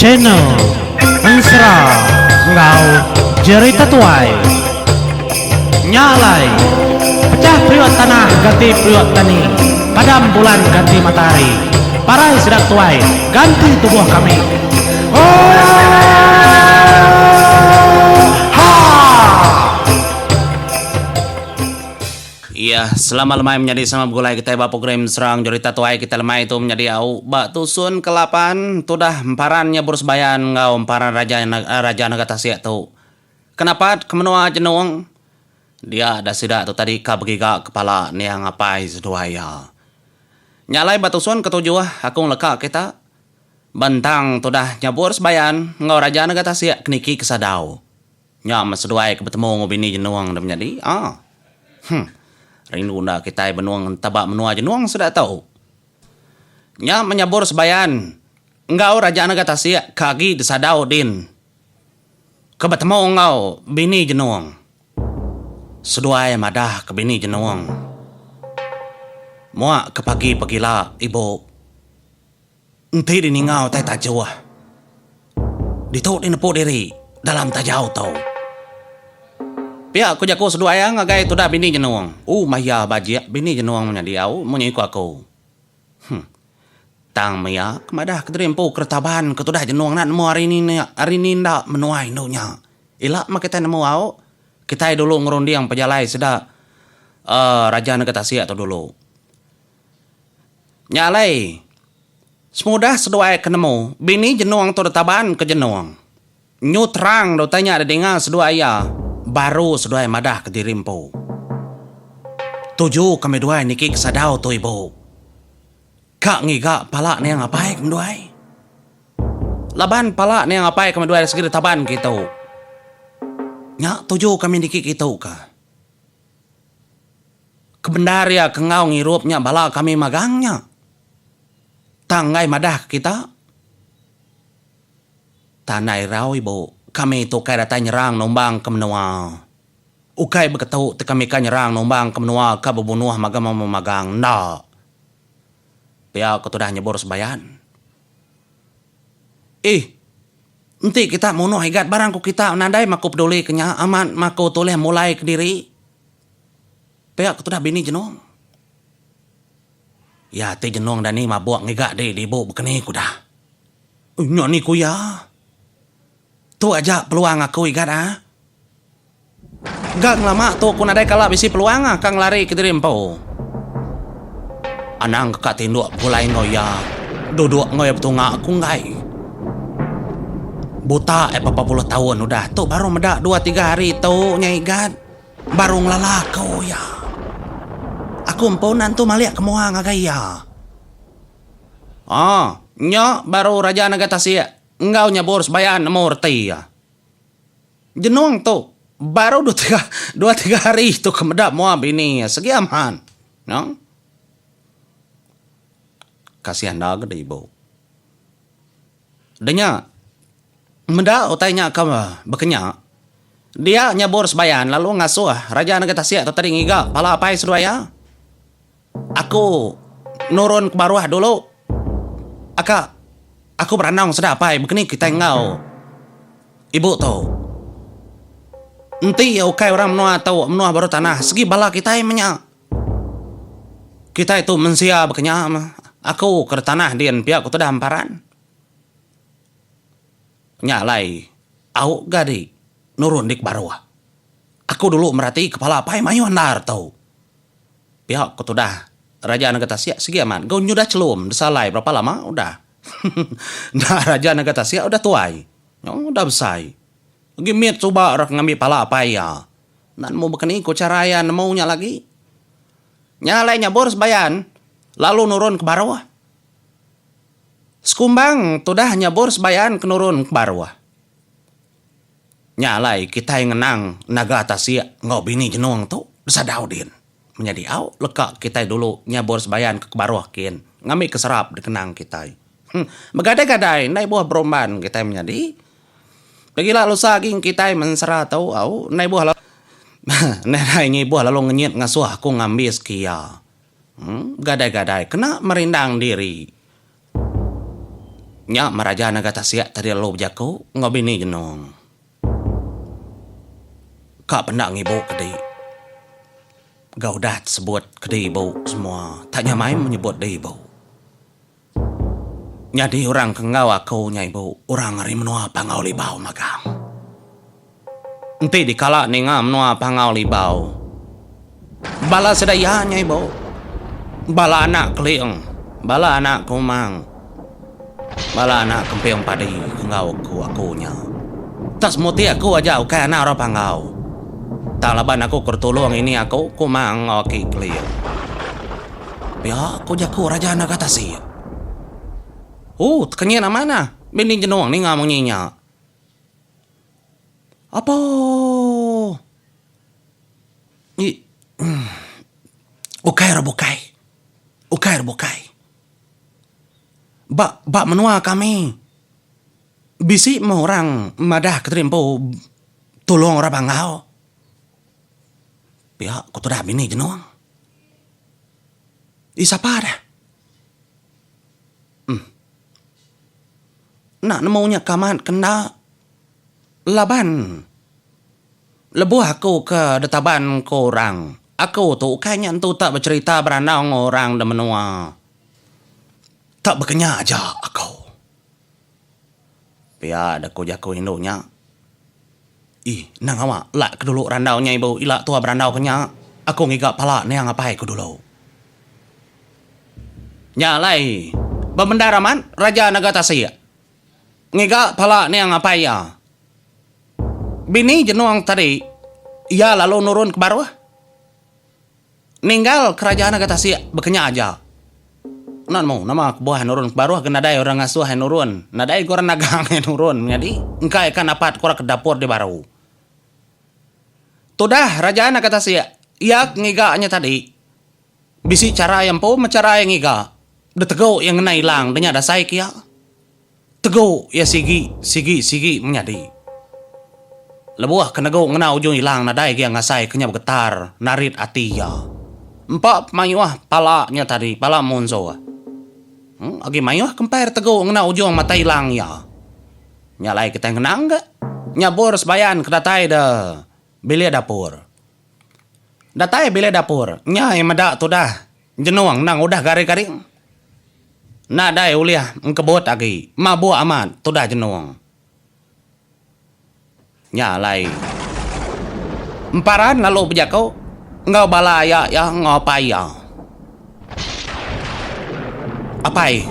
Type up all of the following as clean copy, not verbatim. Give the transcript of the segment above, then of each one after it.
Channel Ensera enggau Jerita Tuai. Nya alai, pecah periuk tanah ganti periuk tani, padam bulan ganti matahari, parai sida tuai ganti tubuh kami. Oohaa! Iya, selama lemai menyadi sama begulai kitai ba program Serang Jerita Tuai kitai lemai tu menyadi au ba tusun ke lapan tudah emparan nya Burus Bayan enggau emparan Raja Raja Naga Tasik tu. Kenapat ke menua Jenung dia da sida tu tadi ka begiga kepala niang apai seduai iya. Nya alai ba tusun ke tujuh aku ngeleka kita bentang tudah nya Burus Bayan enggau Raja Naga Tasik ke niki ke Sadau. Nya meh seduai ke betemu enggau bini Jenung da menyadi. Aa. Huh. Rindu enda kitai benung taba menua Jenung sida tu. Nya meh nyabur sebayan enggau Raja Naga Tasik ke agi disadau din ke betemu enggau bini Jenung. Seduai madah ke bini Jenung. Muak ke pagi pegila ibu. Enti dininga utai tajuh, ditu dinepu diri dalam tajau tu. Pia ku jaku seduai iya ngagai tudah bini Jenung. Ooh maya bajik bini Jenung menyadi au munyi ku aku. Huh. Tang maya ke madah kediri empu keretaban ke tudah Jenung enda nemu hari ni hari ni enda menua indu nya. Ila meh kitai nemu au. Kitai dulu ngerunding pejalai sida uhh Raja Negeri Tasik tu dulu. Nya alai, semudah seduai ke nemu, bini Jenung tu ditaban ke Jenung. Nyu terang da utai nya didinga seduai iya, baru seduai madah ke diri empu. Tuju kami duai niki ke sadau tu ibu. Ka ngiga pala niang apai kami duai. Laban pala niang apai kami duai sigi ditaban kitu. Nya tuju kami niki kitu ka. Kebendar iya ke enggau ngirup nya bala kami magang nya. Tang enggai madah ke kita. Tandai irau ibu, kami tu ukai datai nyerang numbang ke menua. Ukai beketu ti kami ka nyerang numbang ke menua ka bebunuh magang memagang enda. Pia ku tudah nyebur sebayan. Ih. Enti kita munuh igat barang ku kita nadai maku peduli ke nya amat maku tulih mulai kediri. Pia ke tudah bini Jenung. Iya ti Jenung dani mabuk ngiga di dibu bekeni ku dah. Ui nya ni ku iya. Tu aja peluang aku igat ah. Ga ngelama tu aku nadai kala bisi peluang ah ka ngelari kediri empu. Anang ke ka tinduk begulai enggau iya, duduk enggau iya betunga aku enggai. Buta eh berapa puluh taun udah tu baru meda dua tiga hari tu nya igat. Baru ngelala aku iya. Aku empu enda entu malik ke mua ngagai iya. Aa, nya baru Raja Naga Tasik enggau Nyabur Sebayan nemu reti iya. Jenung tu baru dua tiga dua tiga hari tu ke meda mua bini iya segi amat. Nya. Kasih enda ga ibu. Deh nya, meda utai nya ke baka nya, dia nyabur sebayan lalu ngasuh Raja Negeri Tasik tu tadi ngiga bala apai seduai iya. Aku nurun ke baruh dulu. Aka, aku berandau sida apai baka ni kitai enggau ibu tu. Enti iya ukai orang menua tu, menua baruh tanah, segi bala kitai meh nya. Kitai tu mensia baka nya mah. Aku ke tanah din pia ku tudah emparan. Nya alai au ga di nurun di ke baruh. Aku dulu merati kepala apai mayuh endar tu. Pia ku tudah Raja Naga Tasik sigi amat ga nyudah chelum desa alai berapa lama udah. Enda Raja Naga Tasik udah tuai. Udah besai. Agi mit suba ra ke ngambi pala apai iya. Enda nemu baka ni ku chara iya nemu nya lagi. Nya alai nyabur sebayan lalu nurun ke baruh. Sekumbang tudah nyabur sebayan ke nurun ke baruh. Nya alai kitai ngenang naga tasik enggau bini jenung tu besadau din. Menyadi au leka kitai dulu nyabur sebayan ke kebaruh kin ngambi ke serap dikenang kitai. Begadai-gadai enda ibuh berumban kitai menyadi. Pegila lusa agi kitai mensera tu au enda ibuh lalu enda ngibuh lalu ngenyit ngasuh aku ngambis ke iya. Begadai-gadai kena merindang diri. Nya meh Raja Naga Tasik tadi lalu bejaku enggau bini Jenung. Ka penda ngibu kedi. Ga udah tesebut kedi ibu semua tak nyamai menyebut di ibu. Nyadi orang ke enggau aku nya ibu orang ari menua Panggau Libau magang. Enti dikala ninga menua Panggau Libau bala sida iya nya ibu bala anak Keling, bala anak Kumang, bala anak Kemping Padi ke enggau aku aku nya. Tak semuti aku aja ukai anak orang Panggau. Tang laban aku ke ditulung ini aku Kumang enggau aki Keling. Pia ku jaku Raja Naga Tasik. Ooh tekenyit amat nah bini jenung ninga munyi nya. Apoo. Ukai orang bukai. Ukai orang bukai. Ba ba menua kami bisi meh orang madah kediri empu tulung orang Panggau. Pia ku tudah bini jenung. Ih sapa deh. Em. Enda nemu nya ke amat ke enda. Laban lebuh aku ke ditaban ku orang, aku tu ukai nya entu tak becherita berandau enggau orang da menua. Tak bekenya aja aku. Pia da ku jaku indu nya. Ih, endang awa lak ke dulu randau nya ibu ila tua berandau ke nya. Aku ngiga pala niang apai ku dulu. Nya alai, bebendar amat Raja Naga Tasik ngiga pala niang apai iya. Bini Jenung tadi iya lalu nurun ke baruh. Ninggal keraja Naga Tasik bekenya aja. Enda nemu nama kebuah nurun ke baruh ke nadai orang ngasuh iya nurun. Nadai ga orang nagang iya nurun menyadi engka iya ka napat ke orang ke dapur di baru. Tudah Raja Naga Tasik iya ke ngiga nya tadi bisi chara iya empu meh chara iya ngiga. Ditegu iya ngena ilang da nya dasai ke iya. Tegu iya sigi, sigi, sigi menyadi. Lebuh ke negu ngena ujung ilang nadai agi iya ngasai ke nya begetar narit ati iya. Empa pemayuh pala nya tadi, pala munsuh. Agi mayuh ke empai tegu ngena ujung mata ilang iya. Nya alai kitai ngenang ga nyabur sebayan ke datai de bilik dapur. Datai bilik dapur, nya iya meda tudah Jenung endang udah garing-garing. Nadai ulih engkebut agi, mabuk amat tudah jenung. Nya alai Emparan lalu bejaku enggau bala aya iya enggau apai iya. Apai,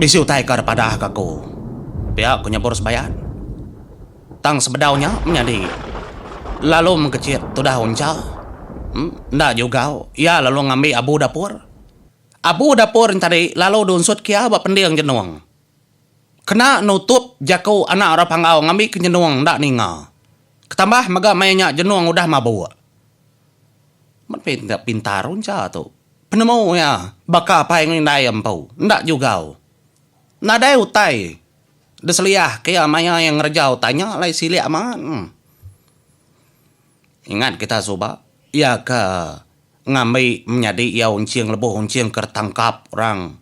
bisi utai ka dipadah ka aku, pia ku nyebur sebayan. Tang sebedau nya menyadi lalu mengkechit tudah uncha enda jugau iya lalu ngambi abu dapur. Abu dapur nya tadi lalu diunsut ke iya ba pending jenung. Kena nutup jaku anak orang Panggau ngambi ke jenung enda ninga. Ketambah mega maya nya jenung udah mabuk. Men pintar uncha tu. Penemu iya baka apai enggau indai iya empu enda jugau. Nadai utai. Diseliah ke iya maya iya ngereja utai nya alai silik amat. Ingat kita suba, iya ke ngambi menyadi iya unching lebuh unching ke ditangkap orang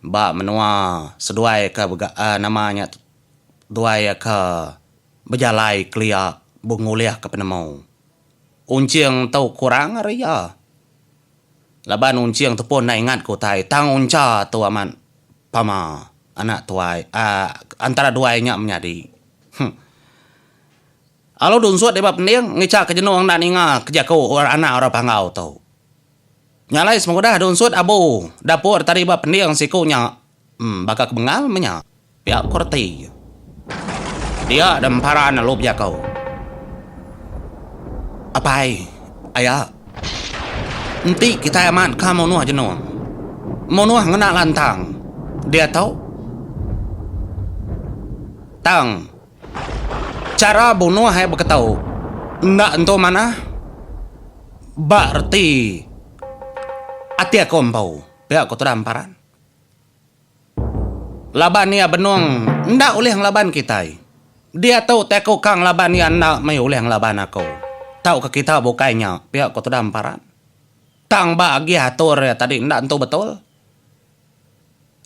ba menua seduai ke nama nya duai iya ke bejalai kelia ngulihka penemu. Unching tu kurang ari iya. Laban unching tu pun enda ingat ke utai tang uncha tu amat pama anak tuai aaa antara duai nya menyadi. Huh. Alu dunsut deba pending ngicha ke jenung enda ninga ke jaku anak orang Panggau tu. Nya alai semengudah dunsut abu dapur tadi ba pending siku nya Em baka ke bengal meh nya. Pia ku reti. Dia da emparan lalu bejaku. Apai, aya. Enti kitai amat ka munuh jenung. Munuh ngena lantang. Diatu. Tang. Chara bunuh ai beketu enda entu manah. Ba reti ati aku empu. Pia ku tudah emparan. Laban iya benung enda ulih ngelaban kitai. Diatu ti aku ka ngelaban iya enda meh ulih ngelaban aku. Tauka kita bukai nya, pia ku tudah Emparan. Tang ba agih atur iya tadi enda entu betul.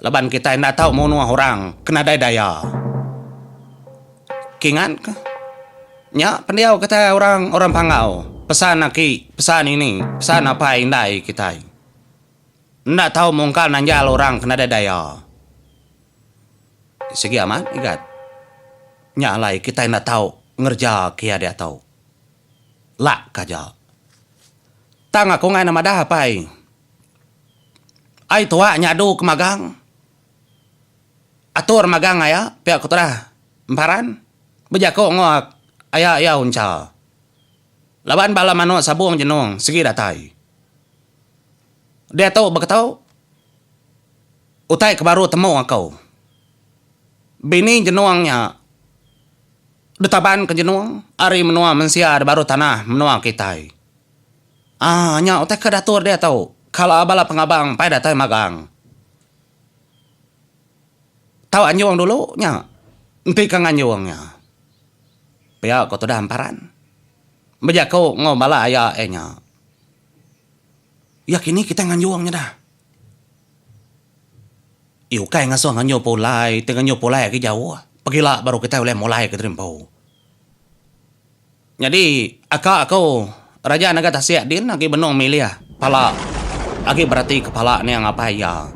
Laban kitai enda tau munuh orang ke nadai daya. Kingat ka. Nya pendiau kitai orang orang Panggau, pesan aki, pesan ini, pesan apai indai kitai. Enda tau mungkal nanjal orang ke nadai daya. Sigi amat igat. Nya alai kitai enda tau ngereja ke iya diatu. Lak ka aja. Tang aku enggai ne madah apai. Ai tuak nyadu ke magang. Atur magang aya pia ku terah Emparan bejaku enggau aya iya Uncha. Laban bala manuk sabung jenung sigi datai. Diatu beketu utai ke baru temu aku. Bini jenung nya ditaban ke jenung ari menua mensia da baru tanah menua kitai. Aaa nya utai ke diatur diatu kala bala pengabang empai datai magang. Tau anjung dulu nya enti ka nganjung nya. Pia ko tudah Emparan bejaku enggau bala aya iya nya. Iya kini kitai nganjung nya dah. Iya ukai ngasuh nganjung pulai ti nganjung pulai agi jauh pegila baru kitai ulih mulai ke diri empu. Nyadi aka aku Raja Naga Tasik din agi benung milih pala agi berati ke pala ning apai iya.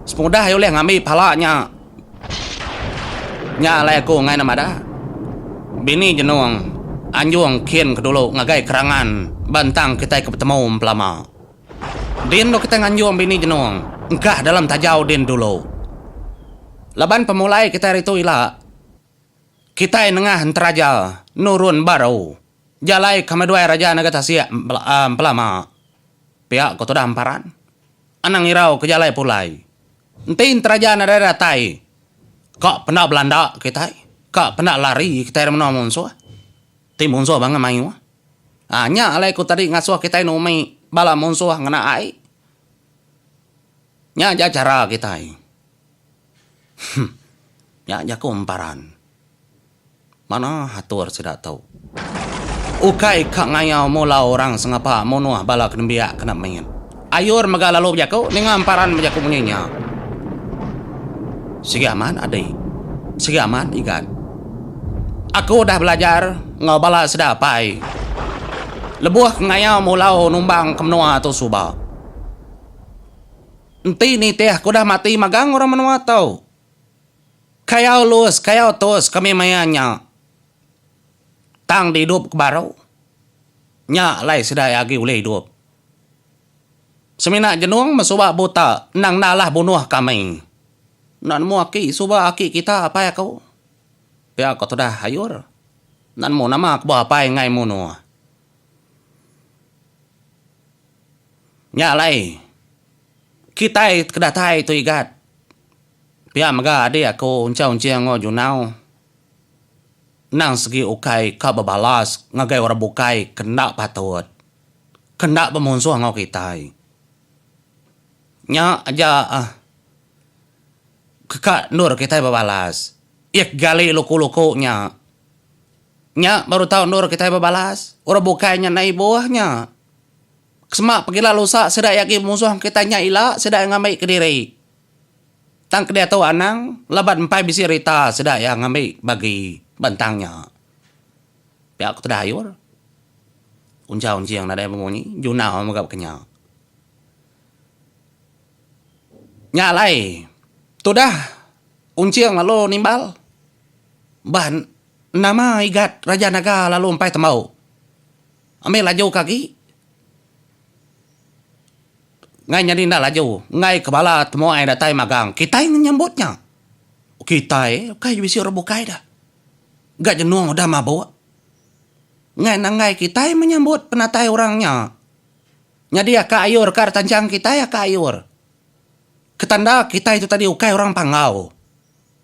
Sepengudah iya ulih ngambi pala nya nya alai aku enggai ne madah. Bini jenung anjung kin ke dulu ngagai kerangan ba entang kitai ke betemu empelama. Din dok kitai nganjung bini jenung engkah dalam tajau din dulu. Laban pemulai kitai ari tu ila. Kitai nengah enteraja nurun baru jalai ke meduai raja naga tasik empelama. Pia ko tudah Emparan. Anang irau ke jalai pulai. Enti enteraja nadai datai ka penda belanda kitai, ka penda lari kitai ari menua munsuh. Ti munsuh bangat mayuh. Aa nya alai ku tadi ngasuh kitai numi bala munsuh ngena ai. Nya aja chara kitai. Huh. Nya jaku emparan. Manah atur sida tu. Ukai ka ngayau mulau orang sengapa munuh bala ke nembiak kena mit. Ayur mega lalu bejaku ninga emparan bejaku munyi nya. Sigi amat adi. Sigi amat igat. Aku udah belajar enggau bala sida apai. Lebuh ke ngayau mulau numbang ke menua tu suba. Enti nitih ke udah mati magang orang menua tu. Kayau lus, kayau tus kami maya nya. Tang diidup ke baru. Nya alai sida iya agi ulih idup. Semina jenung meh suba buta endang enda alah bunuh kami. Enda nemu aki suba aki kita apai aku. Pia ko tudah ayur. Enda nemu nama kebuah apai enggai munuh. Nya alai, kitai ke datai tu igat. Pia mega adik aku Unchau Unching enggau Junau endang segi ukai ka bebalas ngagai orang bukai ke enda patut, ke enda bemunsuh enggau kitai. Nya aja ah ke ka endur kitai bebalas. Iya ke gali luku-luku nya. Nya baru tau endur kitai bebalas. Orang bukai nya enda ibuh nya. Sema pegila lusa sida iya agi munsuh kitai nya ila sida iya ngambi kediri. Tang ke diatu anang laban empai bisi rita sida iya ngambi bagi bentang nya. Pia ku teda ayur. Uncha unching nadai bemunyi junau mega baka nya. Nya alai tudah unching lalu nimbal bah nama igat Raja Naga lalu empai tembau. Ambi laju ke agi. Enggai nyadi enda laju. Enggai ke bala temuai datai magang. Kitai nyambut nya. Kitai ukai bisi orang bukai dah. Ga jenung udah mabuk. Enggai nanggai kitai menyambut penatai orang nya. Nyadi aka ayur ka tanchang kitai aka ayur. Ketanda kitai tu tadi ukai orang Panggau.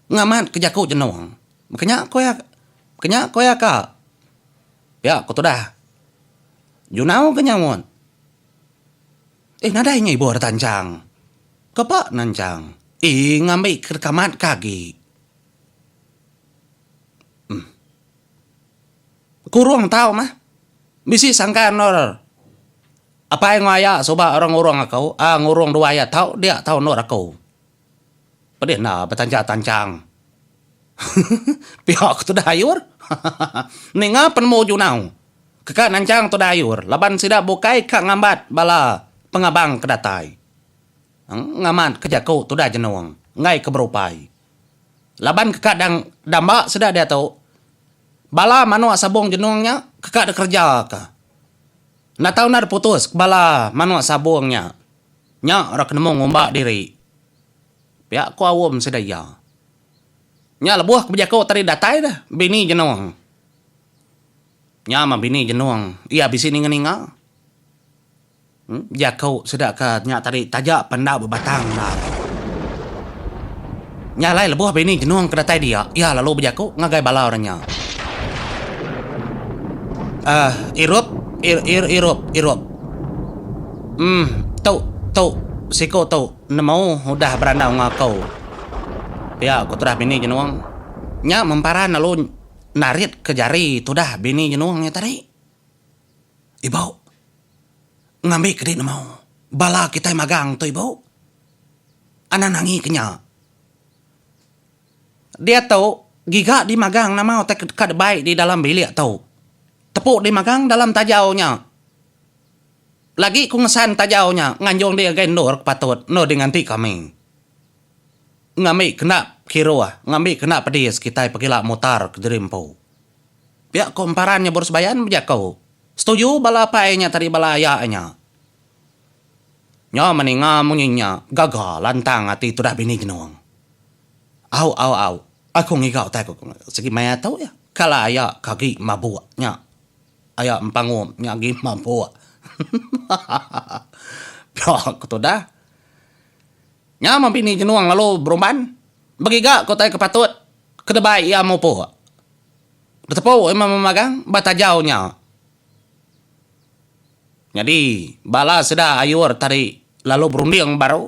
Ngamat ke jaku jenung. Baka nya ku iya, baka nya ku iya ka. Pia ku tudah. Junau ke nyaut. Eh nadai nya ibuh retanchang. Kepa nanchang. Eh ngambi ke kamat ke agi. Em. Kurung tau mah. Bisi sangka endur apai enggau aya suba orang ngurung aku, ah ngurung dua iya tau dia tau endur aku. Pedih enda betanchang-tanchang. Pia ke tudah ayur. Ninga penemu Junau ke ka nanchang tudah ayur laban sida bukai ka ngambat bala pengabang ke datai. Ngamat ke jaku tudah Jenung enggai ke berupai. Laban ke ka dang damba sida diatu bala manuk sabung Jenung nya ke ka dikereja ka. Enda tau enda diputus ke bala manuk sabung nya. Nya ra ke nemu ngumba diri. Pia ku aum sida iya. Nya lebuh ke bejaku tadi datai deh bini Jenung. Nya mah bini Jenung iya bisi ninga-ninga. Jaku sida ke nya tadi taja pan enda bebatang endar. Nya alai lebuh bini Jenung ke datai dia iya lalu bejaku ngagai bala orang nya. Uhh irup ir ir irup irup. Uhh tu tu siku tu. Nemu udah berandau enggau aku. Pia ku tudah bini Jenung. Nya memparan lalu narit ke jari tudah bini Jenung nya tadi. Ibu. Ngambi ke di nemu. Bala kitai magang tu ibu. Anang nangi ke nya. Diatu giga di magang nama utai ke deka dibai di dalam bilik tu. Tepu di magang dalam tajau nya. Lagi ku ngesan tajau nya nganjung di ngagai endur ke patut endur di nganti kami. Ngambi kena kiruh, ngambi kena pedis kitai pegila mutar ke diri empu. Pia ku emparan nya Bur Sebayan bejaku. Setuju bala apai nya tadi bala aya nya. Nya meninga munyi nya gaga lantang ati tudah bini Jenung. Au au au aku ngiga utai ku sigi maya tu iya kala aya ke agi mabuk nya. Aya empangup nya agi mabuk. Pia ku tudah. Nya meh bini Jenung lalu berumban begiga ke utai ke patut ke debai iya mupuk. Betepu iya memagang ba tajau nya. Nyadi bala sida ayur tadi lalu berunding baru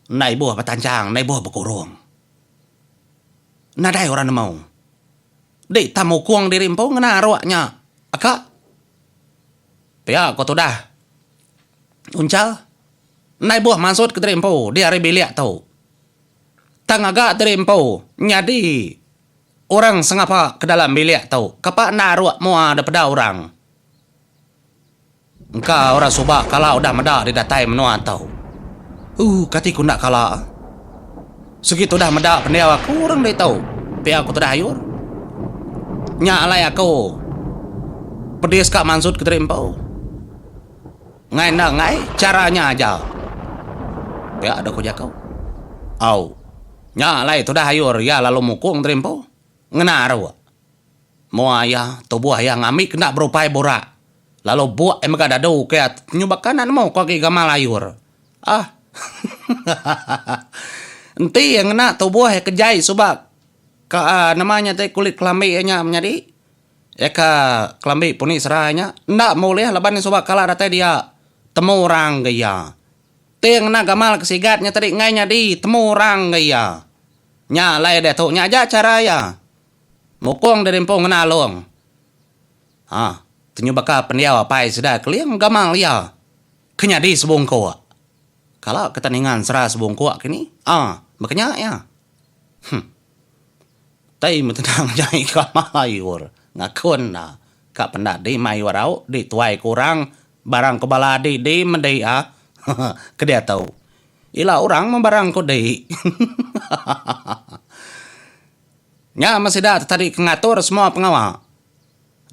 enda ibuh betanchang enda ibuh bekurung. Nadai orang nemu. Dek tang mukung diri empu ngena aruk nya aka. Pia ko tudah. Unchal enda ibuh mansut ke diri empu di ari bilik tu. Tang ngaga diri empu nyadi orang sengapa ke dalam bilik tu kapa enda aruk mua da peda orang. Engka orang suba kala udah meda di datai menua tu. Ooh kati ku enda kala. Segi tudah meda pendiau aku orang ditu pia ku tudah ayur. Nya alai aku pedis ka mansut kediri empu. Enggai enda enggai chara nya aja. Pia deh ku jaku. Au. Nya alai tudah ayur iya lalu mukung diri empu ngena aruk. Mua iya, tubuh iya ngambi kena berupai burak. Lalu buk iya mega dadu ke iya nyu baka enda nemu ko agi gamal ayur. Ah. Enti iya ngena tubuh iya ke jai suba ka nama nya ti kulit kelambi iya nya menyadi iya ka kelambi puni sera nya enda meh ulih laban iya suba kala datai dia temu orang ga iya. Ti ngena gamal ke sigat nya tadi enggai nyadi temu orang ga iya. Nya alai diatu nya aja chara iya. Mukung diri empu ngena alung. Ha, tenyu baka pendiau apai sida keling gamal iya ke nyadi sebungkuk. Kala kita ninga ensera sebungkuk kini, ha, baka nya iya. Huh. Tai meh tenang jai gamal ayur ngakun enda ka penda di mayuh rau di tuai ku orang barang ku bala adi di medi ha. Ke diatu. Ila orang meh barang ku di. Nya meh sida ti tadi ke ngatur semua pengawa.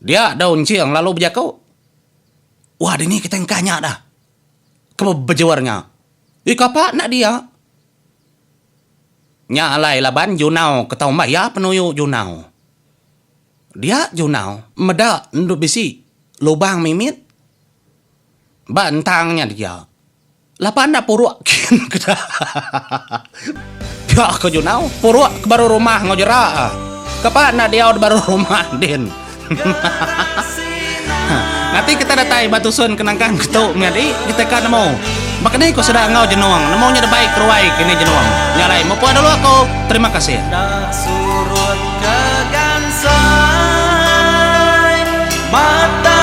Dia Daun Ching lalu bejaku, Wah dini kitai engkah nya dah. Ke bejur nya. Ih kapa enda dia. Nya alai laban Junau ke tau mba iya penuyu Junau. Dia Junau meda endu bisi lubang mimit ba entang nya dia. Lapa enda puruk kin keda. Pia ko Junau, puruk ke baru rumah enggau jera. Kapa enda diau di baru rumah din. Ngati kita datai ba tusun ke nangkan ke tu menyadi kita ka nemu. Baka ni ko sida enggau Jenung nemu nya debai keruai kini Jenung. Nya alai mupuk dulu aku. Terima kasih. Enda surut ke gansai mata.